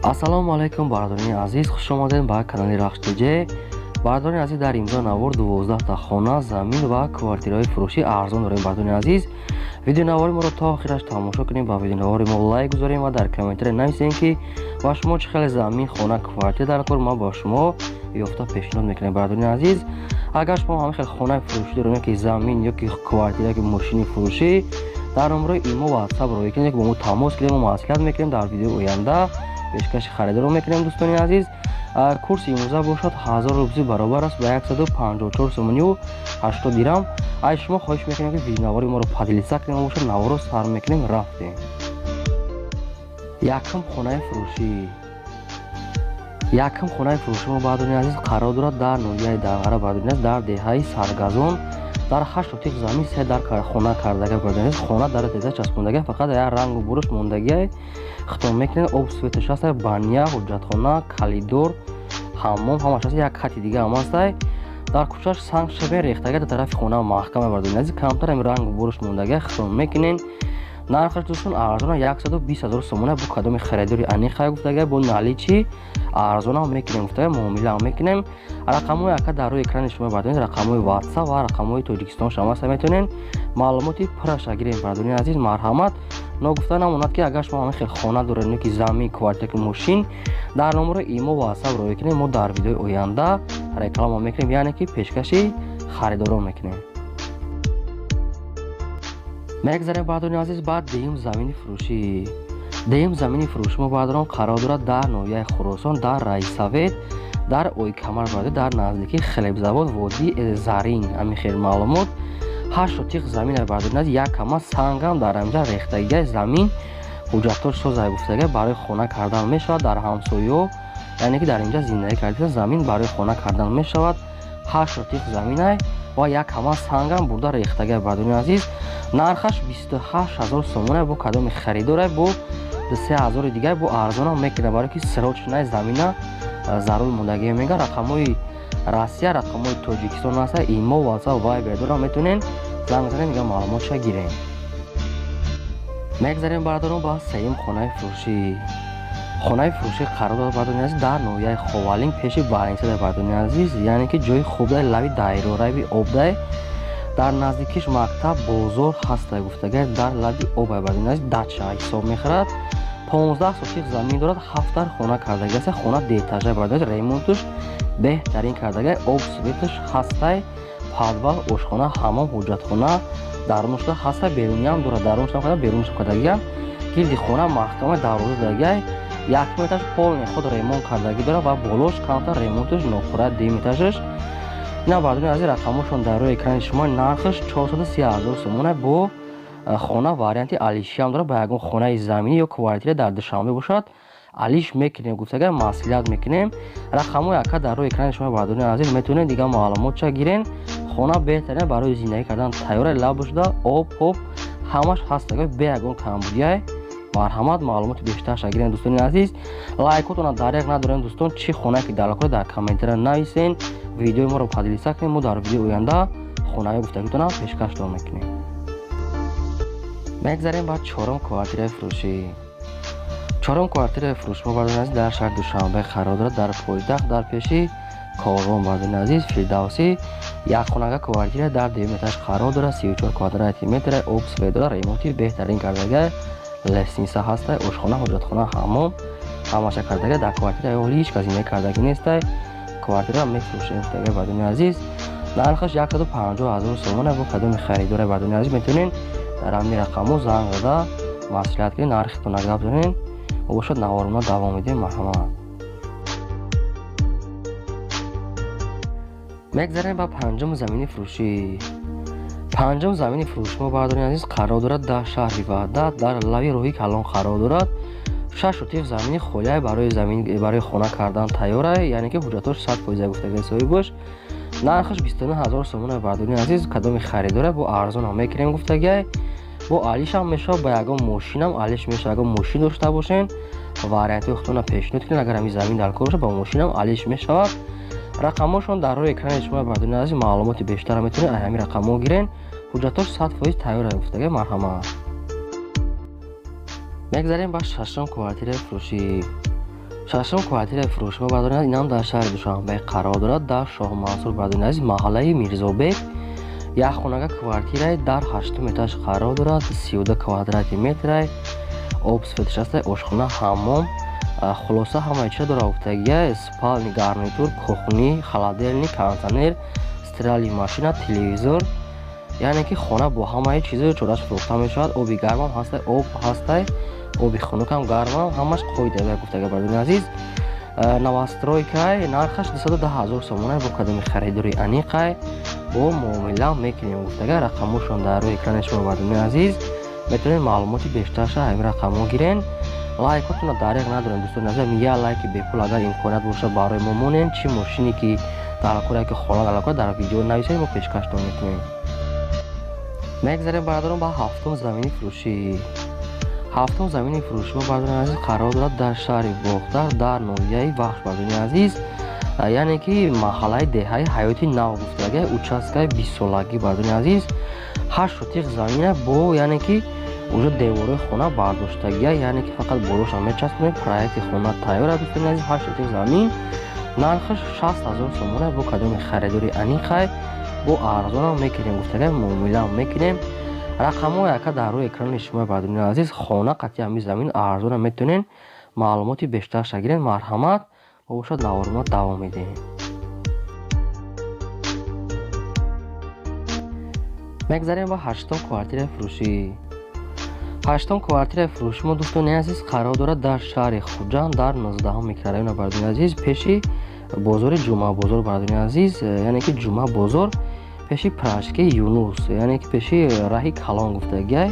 Ассалому алайкум, бародарони азиз, хуш омадед ба канали Рахш ТЖ. Бародарони азиз, дар имзо навор 12 та хона, замин ва квартираҳои фурӯшӣ арзон дорем. Бародарони азиз, видеонавори моро то охираш тамошо кунем, ба видеонавори мо лайк гузорем ва дар комментария нависем, ки ба шумо чӣ хеле замин, хона, квартира дар кор ма ба шумо ёфта пешниҳод мекунем. Бародарони азиз, агар шумо ҳамин хел хонаи фурӯшӣ дорем, ки замин ё ки квартира, ки мошини фурӯшӣ, дар номерои имо WhatsApp роҳӣ кунед, ки бо мо тамос гирем, мо маслиҳат мекунем, дар видеои оянда пешкаши харидоро мекунем. Дӯстони азиз, курси имрӯза бошад 1000 рубли баробар аст ба 154 сомонию 80 дирам. Ай шумо хоҳиш мекунем, ки видеонавори моро поделиться кунем. Бошад, наворо сар мекунем, рафтем. Якум хонаи фурӯшӣ. Якум хонаи фурӯшӣ мо, бародарони азиз, қарор дорад дар ноҳияи Данғара, бародарони азиз, дар деҳаи Саргазон, дар 8 сотих замин, се дар хона кардага. Бародарони азиз, хона дар теза часпондага, фақат як рангу буруш мондагиай. Хитом мекунед, об светаш ҳаст, баня, ҳуҷҷатхона, калидор, ҳаммом ҳамаш ҳаст, як хати дига ҳам ҳастай. Дар кӯчаш санг шабе рехтага, дар тарафи хона маҳкама. Бародарони азиз, камтар ҳами рангу буруш мондага, хитом мекунед. Нархаш, дӯстон, арзона, 120 ҳазор сомона. Бу кадоми харидори аниқай гуфтага, бо наличи арзонам мекунем гуфтага, муомилаам мекунем. Рақамҳои ака дар рӯи экрани шумо, бародарони, рақамҳои WhatsApp ва рақамҳои Тоҷикистон шумо ҳаста, метавонед маълумоти пурраша гирем. Бародарони азиз, марҳамат. Ногуфта намонад, ки агар шумо ҳамин хел хона доред, ё ки замин, квартира, ки мошин, дар номерои имо WhatsApp роҳӣ кунем, мо дар видеои оянда реклама мекунем, яъне ки пешкаши харидорон мекунем. Мегзарем, бародарони азиз, ба дуюм замини фурӯшӣ. Дуюм замини фурӯшӣ мо, бародарон, қарор дорад дар ноҳияи Хуросон, дар Раисавет, дар Ойкамар, бародар, дар наздикии хлебзавод, водии Зарин. Ҳамин хел маълумот. 8 сотих замин, бародарони азиз, як кама сангам дар ҳамҷа рехтагиай. Замин ҳуҷҷатҳош созай гуфтага, барои хона кардан мешавад. Дар ҳамсоё, яъне ки дар инҷа зиндагӣ карда, замин барои хона кардан мешавад. 8 сотих заминай ва як кама сангам бурда рехтагиай. Бародарони азиз, нархаш 28 ҳазор сомона. Бо кадоми харидорай, бо 3 ҳазори дигар бо арзонам мекунад, барое ки срочный замина зарур мондагӣ мега. Рақамҳои Россия, рақамҳои Тоҷикистон ҳаста, имо, WhatsApp, Viber дорам, метавонед занг занед, дига маълумотша гирем. Мегзарем, бародарон, ба сеюм хонаи фурӯшӣ. Хонаи фурӯшӣ қарор дорад, бародарони азиз, дар ноҳияи Ховалинг, пеши больница. Бародарони азиз, яъне ки ҷои хубдай, лаби дайрорави обдай, дар наздикиш мактаб, бозор ҳастай гуфтагар, дар лаби обай. Бародарони азиз, дача ҳисоб мехӯрад. 15 сотих замин дорад, ҳафтар хона кардагӣ аст. Хона деэтажа, бародарони, ремонтуш беҳтарин кардагай, об светаш ҳастай, подвал, ошхона, ҳамом, ҳуҷҷатхона дарунашда ҳастай, беруниам дорад, дарунашам карда, берунашам кардагиам. Гирди хона маҳкама дарвоза дагиай. Якум этаж полный худ ремонт кардагӣ дорад ва болош камтар ремонташ нопурра, дуюм этажаш. Ина, бародарони азиз, рақамҳошон дар рӯи экрани шумо. Нархаш 430 ҳазор сомона. Бо хона варианти алишиам дорад, ба ягон хонаи заминӣ ё квартира дар Душанбе бошад, алиш мекунем гуфтага, маслиҳат мекунем. Рақамҳои ака дар рӯи экрани шумо, бародарони азиз, метавонед дига маълумотша гирен. Хона беҳтарин, барои зиндагӣ кардан тайёра, лаб шуда, об поб ҳамаш ҳастага, бе ягон камбудиай. Марҳамат, маълумоти бештарша гирен. Дӯстони азиз, лайкотона даряк надорем. Дӯстон, чӣ хонае ки дар дар комментария нависен, видеои моро поделиться кунем, мо дар видеои оянда хонаҳои гуфтагитона пешкаштон мекунем. Мегзарем ба чорум квартираи фурӯшӣ. Чорум квартираи фурӯшӣ мо, бародарони азиз, дар шаҳри Душанбе қарор дорад, дар пойтахт, дар пеши корвон, бародарони азиз, Фирдавсӣ. Якхонага квартира дар дуюм этаж қарор дорад, 34 квадрати метр, об свет дорад, ремонти беҳтарин кардага, лестница ҳастай, ошхона, ҳоҷатхона, ҳаммом ҳамаша кардага. Дар квартира ҳоли ҳеҷ кас зиндагӣ кардагӣ нестай. Квартира мефурӯшем гуфтага. Бародарони азиз, нархаш 150 ҳазор сомона. Бо кадоми харидора, бародарони азиз, метавонед дар ҳамин рақамҳо занг зада, маслиҳат кунед, нархитона гап занед. Бошад, наворона давом медиҳем. Марҳамат. Мегзарем ба панҷум замини фурӯшӣ. Панҷум замини фурӯши мо, бародарони азиз, қарор дорад дар шаҳри Ваҳдат, дар лаби роҳи калон қарор дорад. 6 сотих замини холиай, барои замин, барои хона кардан тайёрай, яъне ки ҳуҷҷатҳош 100% гуфтагӣ соҳибаш. Нархаш 29 ҳазор сомона. Бародарони азиз, кадоми харидора, бо арзонам мекунем гуфтагиай, бо алишам мешавад, ба ягон мошинам алиш мешавад. Ягон мошин дошта бошен, вариантҳои худтонро пешниҳод кунед. Агар ҳамин замин дар кор бошад, ба мошинам алиш мешавад. Рақамҳошон дар рӯи экрани шумо, бародарони азиз, маълумоти бештарро метавонед аз ҳамин рақамҳо гирен. Ҳуҷҷатҳош 100% тайёр гуфтагӣ. Марҳамат. Мегзарем ба шашум квартираи фурӯшӣ. Шашум квартираи фурӯши мо, бардорини азиз, инам дар шаҳри Душанбе қарор дорад, дар Шоҳмансур, бардорини азиз, маҳаллаи Мирзобек. Як хонага квартираи дар ҳаштум этаж қарор дорад, 32 квадрати метрай, об светаш ҳастай, ошхона, ҳаммом, хулоса ҳамаи чиза дора гуфтагия: спальный гарнитур, кухни, холодильник, кондиционер, стиральный машина, телевизор. Яъне ки хона бо ҳамаи чизои чораш фурӯхта мешавад. Оби гармам ҳастай, об ҳастай, оби хунукам, гармам, ҳамаш қоида гуфтага, бардони азиз. Новостройкай, нархаш 210 ҳазор сомона, бо кадоми харидори аниқай бо муомила мекунем гуфтага. Рақамошон дар рӯи экрани шумо, бардони азиз, метавонед маълумоти бештарша ҳамин рақамҳо гирен. Лайкотонро дареғ надорем, дӯстони азиз, як лайки бепул агар имконият боша барои мо монем. Чӣ мошине ки дар кора, ки хона дар кора, дар видео нависед, мо пешкаштон мекунем. Мегзарем, бародарон, ба ҳафтум замини фурӯшӣ. Ҳафтум замини фурӯши мо, бардорони азиз, қарор дорад дар шаҳри Бохтар, дар ноҳияи Вахш, бардорони азиз, яъне ки маҳаллаи деҳаи Ҳаёти Нав гуфтага, участкаи бистсолагӣ, бардорони азиз, 8 сотиқ замина бо, яъне ки уже деворои хона бардоштагия, яъне ки фақат болоша мечаспонем, проекти хона тайёр аст, дӯстони азиз. 8 сотиқ замин, нархаш 60 ҳазор сомона, бо кадоми харидори аниқай бо арзонам мекунем гуфтага, муомилаам мекунем. Рақамҳои ака дар рӯи экрани шумо, бардорони азиз, хона қатъи ҳамин замин арзона, метавонед маълумоти бештарша гиред. Марҳамат, мо бошад наворма давом медиҳем. Мегзарем ба ҳаштум квартираи фурӯшӣ. Ҳаштум квартираи фурӯши мо, дӯстони азиз, қарор дорад дар шаҳри Хуҷанд, дар 19-ум микрорайона, бардорони азиз, пеши бозори Ҷумъабозор, бардорони азиз, яъне ки Ҷумъабозор пеши прачки Юнус, яъне ки пеши раҳи калон гуфтагиай.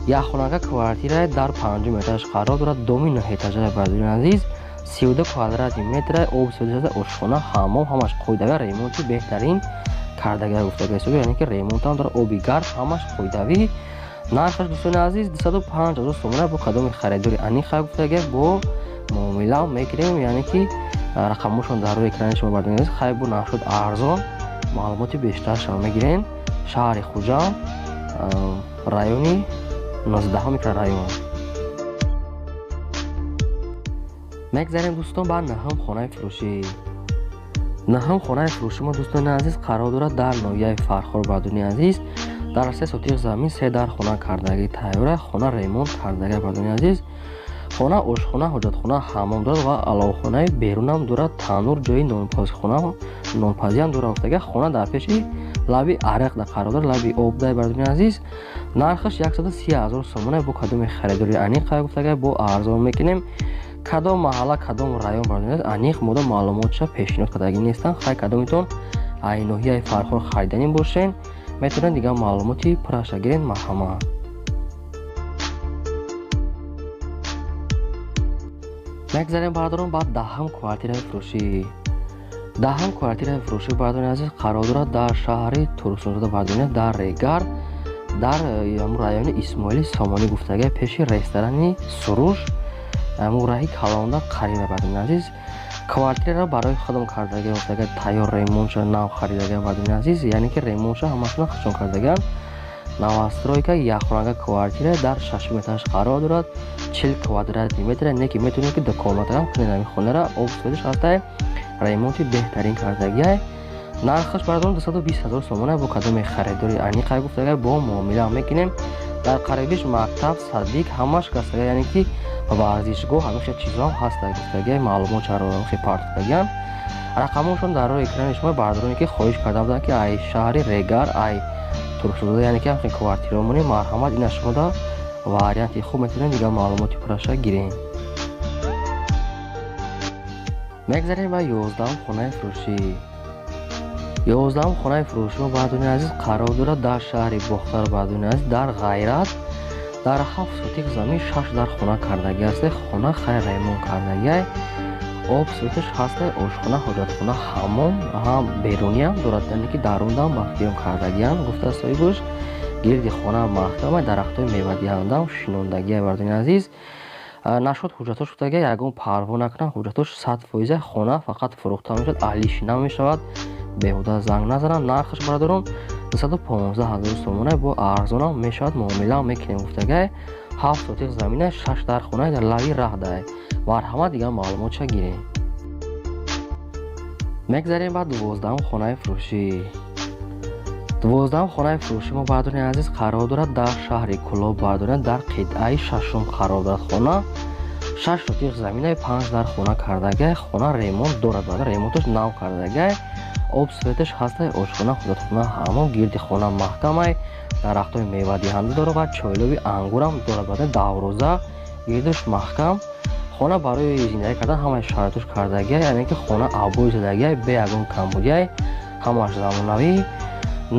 Як хонага квартирае дар панҷум этаж қарор дорад, доми нӯҳэтажае, бардорони азиз, 32 квадрати метрае, об светаш, ошхона, ҳаммом, ҳамаш қоидавӣ, ремонти беҳтарин кардагиа гуфтагиа ҳисоби, яъне ки ремонтам дорад, оби гарм, ҳамаш қоидавӣ. Нархаш, дӯстони азиз, 205 ҳазор сомона, бо кадоми харидори аниқа гуфтагиа бо муомила мекунем, яъне ки рақамҳошон дар рӯи экрани шумо, бардорони азиз. Хайр, бо нархшуд арзон, маълумоти бештарша мегирем. Шаҳри Хуҷанд, райони 19 микрорайон. Мегзарем, дӯстон, ба наҳум хонаи фурӯшӣ. Наҳум хонаи фурӯши мо, дӯстони азиз, қарор дорад дар ноҳияи Фархор, бардорони азиз, дар 3 сотиқ замин, се дар хона кардагӣ тайёра, хона ремонт кардагӣ, бардорони азиз. Хона ошхона, ҳоҷатхона, ҳаммом дорад ва аловхонаи берунам дорад, танур, ҷои нонпазхона, нонпазиам дорад гуфтага. Хона дар пеши лаби ариқ қарор дорад, лаби об дай, бардорони азиз. Нархаш 130 ҳазор сомона, бо кадоми харидори аниқ гуфтага бо арзон мекунем. Кадом маҳалла, кадом район, бардорони азиз, аниқ мода маълумотша пешниҳод кардагӣ нестанд. Хай, кадомитон ай ноҳияи Фархор хариданӣ бошен, метавонед дигар маълумоти пурраша гиред. Марҳамат. Мегзарем, бародарон, ба даҳум квартираи фурӯшӣ. Даҳум квартираи фурӯшӣ, бардорони азиз, қарор дорад дар шаҳри Турсунзода, бардорони, дар Регар, дар райони Исмоили Сомонӣ гуфтага, пеши ресторани Суруш, раҳи калонда қариба, бардорони азиз. Квартираро барои худам кардага гуфтага, тайёр ремонтша нав харидага, бардорони азиз, яъне ки ремонтша ҳамашона худшон кардаган. Новостройка, якхонага квартира дар шашум этаж қарор дорад, 40 квадрати метр, не ки метавонед ки ду комнатаам кунед ҳамин хонаро, об светаш ҳастай, ремонти беҳтарин кардагиай. Нархаш, бародарон, 220 ҳазор сомона, бо кадоми харидори аниқа гуфтага бо муомила мекунем. Дар қарибиш мактаб, садик, ҳамаш гастага, яъне ки варзишгоҳ, ҳамин хел чизоам ҳаста гуфтагиай, маълумот чаро хел партофтагиан. Рақамҳошон дар рӯи экрани шумо, бародароне ки хоҳиш карда буданд ки ай шаҳри Регар, ай Турсунзода, яъне ки ҳамхел квартирао монем, марҳамат, ина шумода варианти хуб, метавонед дигар маълумоти пурраша гирем. Мегзарем ба 11-ум хонаи фурӯшӣ. 11-ум хонаи фурӯши мо, бардорони азиз, қарор дорад дар шаҳри Бохтар, бардорони азиз, дар Ғайрат, дар 7 сотиқ замин, 6 дар хона кардагӣ аст. Хона хайр ремонт кардагиай, об светаш ҳастай, ошхона, ҳоҷатхона, ҳаммом ҳам беруниам дорад, яъне ки дарундам маҳкам кардагиам гуфта соҳибаш. Гирди хона маҳкама, дарахтҳои мевадиҳандаам шинондагиай, бардорони азиз. Нашуд ҳуҷҷатҳош гуфтага, ягон парво накунам, ҳуҷҷатҳош 100%, хона фақат фурӯхта мешавад, аҳлишӣ намешавад, беҳуда занг назананд. Нархаш, бародарон, 215 ҳазор сомона, бо арзонам мешавад, муомилаам мекунем гуфтагай. 7 сотих замина, 6 дар хона дар лави раҳ дай. Марҳамат, дигар маълумотша гирем. Мегзарем ба 12-ум хонаи фурӯшӣ. 12-ум хонаи фурӯшӣ мо, бардорони азиз, қарор дорад дар шаҳри Кӯлоб, бардорон, дар қитъаи шашум қарор дорад хона. 6 сотих заминаи, 5 дар хона кардагай. Хона ремонт дорад, бародар, ремонташ нав кардагай. Об, светаш ҳастай, ошхона, ҳоҷатхона ҳамон, гирди хона маҳкамай, дарахтҳои мевадиҳанда дорад ва чойлоби ангурам дорад, бародар, даврӯза гирдаш маҳкам. Хона барои зиндагӣ кардан ҳамаи шароитош кардагиай, яъне ки хона обои задагиай, бе ягон камбудиай, ҳамааш замонавӣ.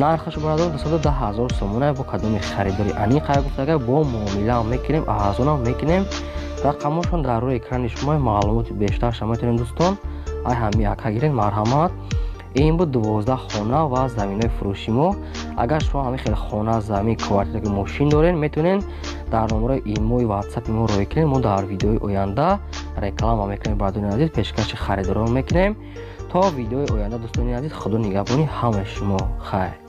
Нархаш, бародар, 210 000 сомона. Бо кадоми харидори аниқ гуфтагай, бо муомилаам мекунем, арзонам мекунем. Рақамошон дар рӯи экрани шумо, маълумоти бештарша метавонем, дӯстон, ай ҳами ака гирен. Марҳамат. Ин буд 12 хона ва заминҳои фурӯши мо. Агар шумо ҳамин хел хона, замин, квартира ки мошин дорен, метавонен дар номерои имои ватсапи мо роҳӣ кунед. Мо дар видеои оянда реклама мекунем, бардорони азиз, пешкаши харидорон мекунем. То видеои оянда, дӯстони азиз, худо нигаҳбони ҳамаи шумо. Хайр.